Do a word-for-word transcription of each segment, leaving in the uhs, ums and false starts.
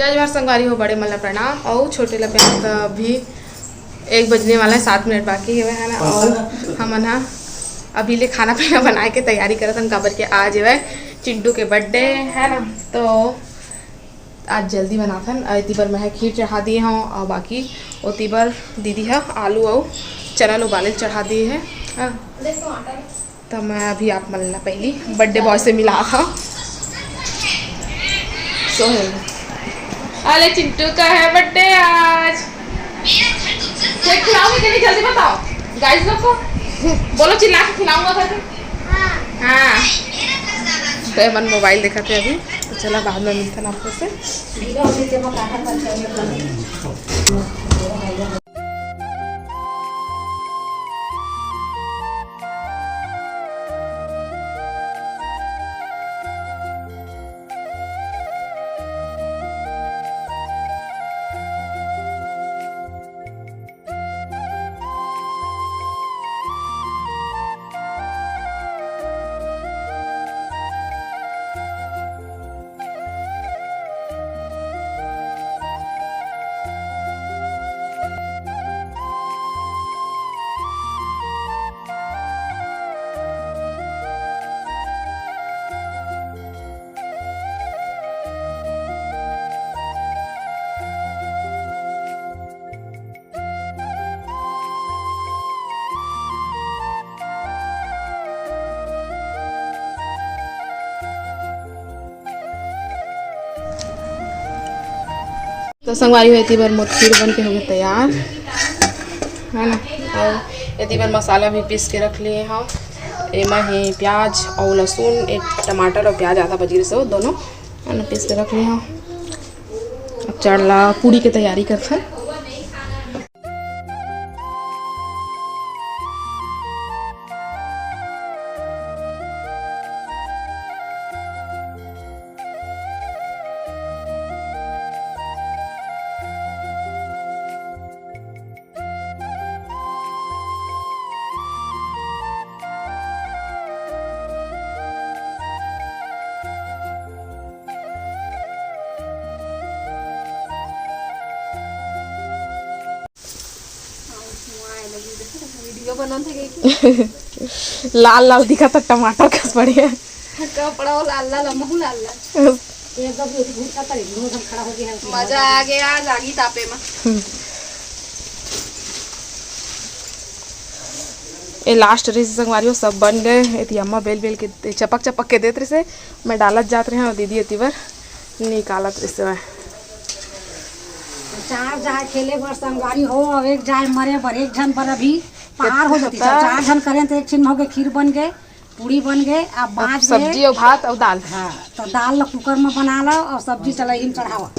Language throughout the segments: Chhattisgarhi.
जय जोहार संगवारी हो, बड़े मन ला प्रणाम अउ छोटे ला प्यार। त अभी एक बजने वाला है, सात मिनट बाकी हवे, है ना? अउ हमन हा अभी ले खाना पीना बनाए के तैयारी करत हन, काबर के आज हवे चिंटू के बर्थडे, है ना? तो आज जल्दी बनाथन। अउ एती बर मैं ह खीर चढ़ा दिए हव, अउ बाकी ओती बर दीदी ह आलू अउ चना ल उबाले ल चढ़ा दिए हे। हाँ। त मैं अभी आप मन ला पहली बर्थडे बॉय से मिला हव। सो है। अरे चिंटू का है बर्थडे आज। केक खिलाओगे कि नहीं, जल्दी बताओ गाइस लोग को। बोलो, चिल्ला के खिलाऊंगा करके। हाँ। तो अपन मोबाइल देखत हे अभी, तो चला बाद में मिलथन आप लोग से। तो संगवारी हो, एती बर मोर खीर बन के होगे तैयार, है ना? अउ एती बर मसाला भी पीस के रख लिए हव। एमा हे प्याज अउ लहसुन, एक टमाटर अउ प्याज आधा बज गिस हे, दोनों, है ना, पीस के रख लिए हव। अब चार ला पूड़ी के तैयारी करथन। वीडियो बनत हे कि? लाल लाल दिखत हे टमाटर कस बढ़िया। कपड़ा वो लाल लाल, महू लाल लाल। एकदम ये घूम का पड़े, मुंह हम खड़ा हो गया है। मजा आ गया आज आगी तापे में। ए लास्ट रहिस संगवारी हो, सब बन गए। एती अम्मा बेल बेल के चपक चपक के देत रहिसे, मैं डालत जात रहे हव, दीदी एती बर निकालत रहिसे। चार जाए खेले बर संगवारी हो, अब एक जाए मरे बर, एक झन बर अभी पार हो जाती। चार झन करें तो एक छिन हो गए, खीर बन गए, पूड़ी बन गए, अब अब बाँच गए सब्जी अउ भात अउ दाल। हाँ, तो दाल ला कुकर में बना लो अउ सब्जी चला ही में चढ़ावा।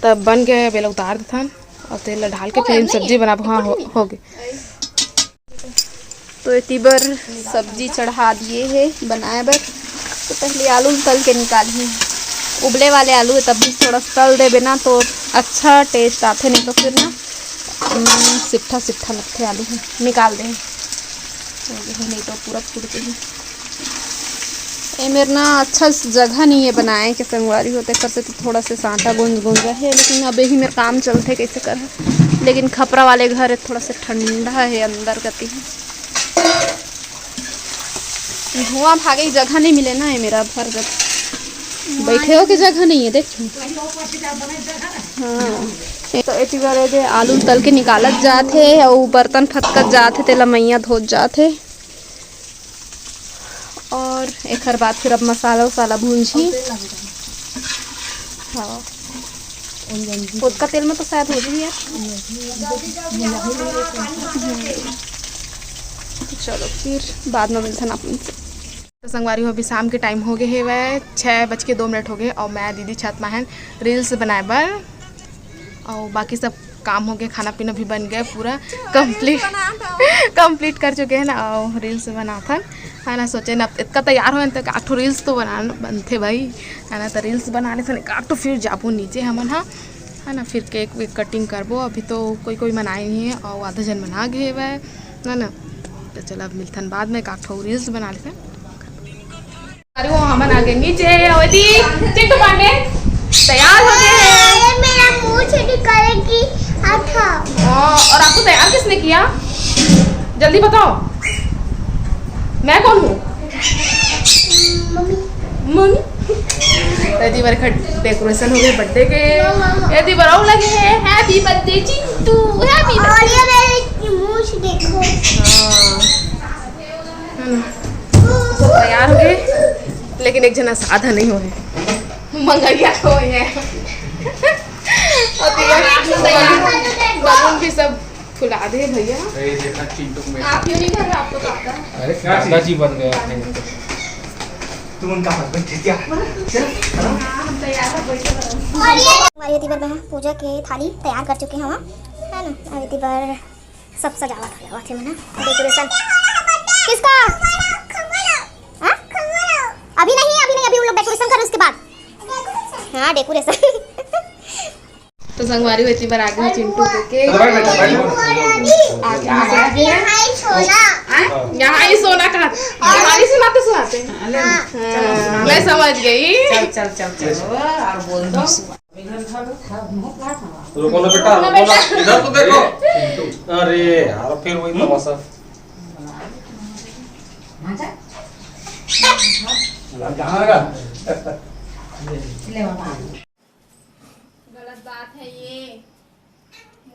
तब बन गए, अब एला उतार देथन अउ तेल ला डाल के फिर सब्जी बनाबो। हाँ, हो, हो गए। तो एती बर सब्जी चढ़ा दिए हे बनाए बर। तो पहले आलू तल के निकालही, उबले वाले आलू हे, तब भी थोड़ा सा तल देबे ना तो अच्छा टेस्ट आथे, नहीं तो फिर ना, हम्म, सिट्ठा सिट्ठा लगथे आलू हे। निकाल दे, नहीं तो पूरा फूट जाही। ए मेर ना अच्छा स-, जगह नहीं है बनाए के संगवारी हो, तेकर से तो थोड़ा से सांटा गुंज गुंज रहे, लेकिन अब यही मेर काम चलथे कैसे कर। लेकिन खपरा वाले घर है, थोड़ा से ठंडा है अंदर कती। धुआं भागे के जगह नहीं मिले ना, ये मेरा भर जब बैठे हो के जगह नहीं है, देख। हाँ, तो एती बर एदे आलू तल के निकालत जात हे, अउ बर्तन फतकत जात हे, तेला मैया धोत जात हे। और एखर बाद फिर अब मसाला उसाला भूंजही। हाँ, ओतका तेल में तो शायद हो जाही यार। चलो फिर बाद में मिलथन आप मन से। तो संगवारी हो, अभी शाम के टाइम हो गए हेवय, छः बज के दो मिनट हो गए, और मैं दीदी छत में हन रील्स बनाए बर, और बाकी सब काम हो गए, खाना पीना भी बन गए पूरा कंप्लीट, कंप्लीट कर चुके हैं ना। और रील्स बनाथन, है ना, सोचे ना इतना तैयार हो तो एक आठ ठो रील्स तो बना बनथे भाई, है ना। तो रील्स बना लेथन, एक आठ ठो फिर जाबो नीचे हमन, हाँ, है ना, फिर केक वेक कटिंग करबो। अभी तो कोई कोई मनाए नहीं है और आधा जन मना गए हेवय, है ना। तो चल अब मिलथन बाद में, एक आठ ठो रील्स बना लेथन। अरे वो हमन आ गए नीचे, अवती, चिंटू पांडे तैयार हो गए हैं। ये मेरा मूछ निकालेगी। अच्छा। हाँ, और आपको तैयार किसने किया? जल्दी बताओ, मैं कौन हूँ? मम्मी। मम्मी। अवती बर घर डेकोरेशन हो गए बर्थडे के। अवती बर अउ लगे हैं, "Happy birthday Chintu, happy birthday।" और ये मेरी मूछ देखो। हाँ। है ना? सब तैयार हो गए, लेकिन एक जना सादा नहीं होए, मंगैया होए है। और भैया, balloon भी सब फुला दे भैया। ये देखा चिंटू में। आप क्यों नहीं कर रहे? आपको तो आता है। अरे दादाजी बन गए थे। तुम उनका husband थे क्या? हाँ, हम तैयार हो, बैठो। हमारी अवती बर मैं पूजा के थाली तैयार कर चुके हैं, है ना? अवती बर सब सजावट हो जावत हे मना। Decoration किसका? हाँ? अभी नहीं, अभी नहीं, अभी उन लोग decoration कर, उसके बाद। हाँ, decoration। तो संगवारी हो, अवती बर आगे चिंटू के cake। चलो, बैठ, बैठ, बैठ, बैठ। आगे में से आगे है। हाँ? यहाँ ही सोना का। यहाँ ही सुनाते सुनाते। हाँ, मैं समझ गई। चल, चल, चल, चल। और बोल दो। रुको ना बेटा, रुको ना, इधर तो देखो। अरे यार, फिर वही तमाशा। गलत बात है ये।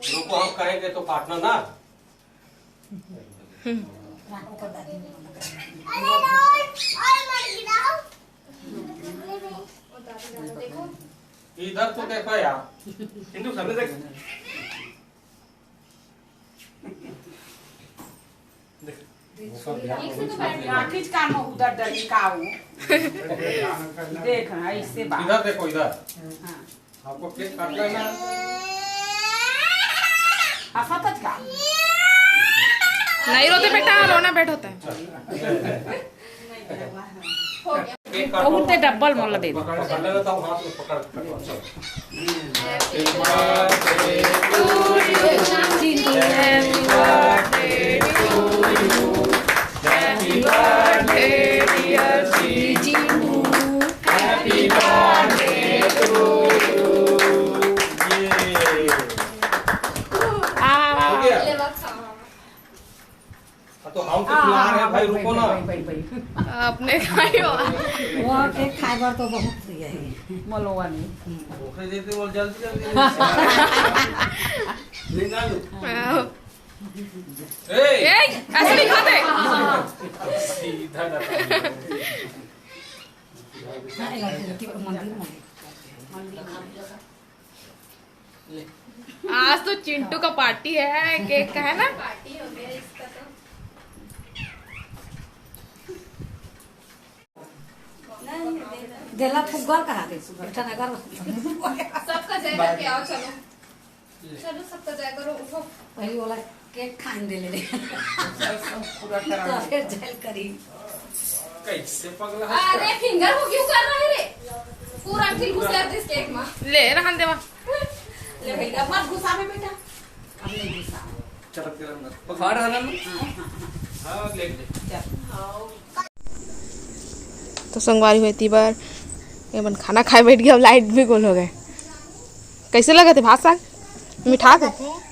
रुको, हम कहेंगे तो काटना ना। इधर तो देखो यार, हिंदू सामने देख। आखिर काम उधर डरी का हो। देख ना, इससे बात। इधर देखो, इधर। हाँ। आपको केक काटना है ना? हंसा था क्या? नहीं रोते बेटा, रोना बैठ होता है। केक काटो। बहुत डबल मोला दे दे। पकड़ लेना था, हाथ में पकड़, पकड़, चलो। हाँ, तो हम तो खिला रहे हैं भाई, रुको ना। अपने खाइयो। वो केक खाए बर तो बहुत प्रिय है। मलवा नहीं। ओकरे देते वो जल्दी जल्दी। निकाल। ए! ए, ऐसे नहीं खाते। सीधा ना। मंदिर में। आज तो चिंटू का पार्टी है, केक का है ना? पार्टी हो गया इसका तो। देला फुग्गा कहा दे, बेटा नगर। सबका जय करके आओ, चलो। चलो, सबका जय करो, उठो। पहली वाला केक खान दे ले। पूरा करा। तो फिर जेल करी। कैसे पगला है? अरे, फिंगर को क्यों कर रहा है रे? पूरा फिर घुसा दे इस केक में। ले, रहन देवा। ले भैया, मत घुसावे बेटा। अब नहीं घुसा। चटक के रहना। फाड़ रहना ना? हाँ, ले, ले। चल। तो संगवारी हो, एती बर ये मन खाना खाए बैठ गया, अब लाइट भी गोल हो गए। कैसे लगत हे भात साग? मिठात हे?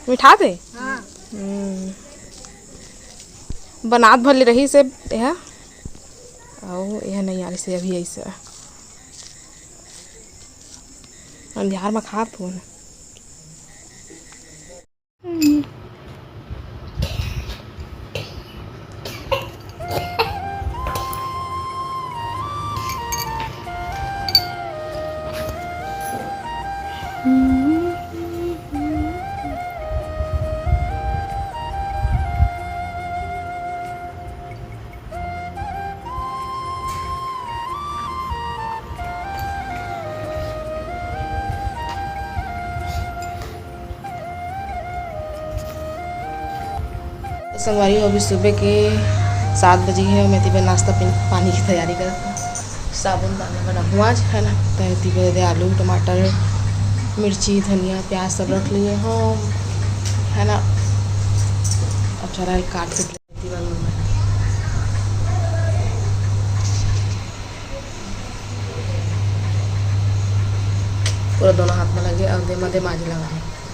मिठात हे? हाँ। हम्म। बनात भले रही से यह, अउ यह नहीं आ रही से अभी ऐसा। अंधियार में खात हो ना। तो संगवारी हो, अभी सुबह के सात बजे हे, मैं तिबे नाश्ता पिन-, पानी की तैयारी करत हूँ। साबुन दाना बनाहूँ आज, है ना। तो तिबे दे आलू, टमाटर, मिर्ची, धनिया, प्याज सब रख लिए हूँ, है ना। अब चला काट के तिबे में। पूरा दोनों हाथ में लगे और दे मदे माजी लगा है।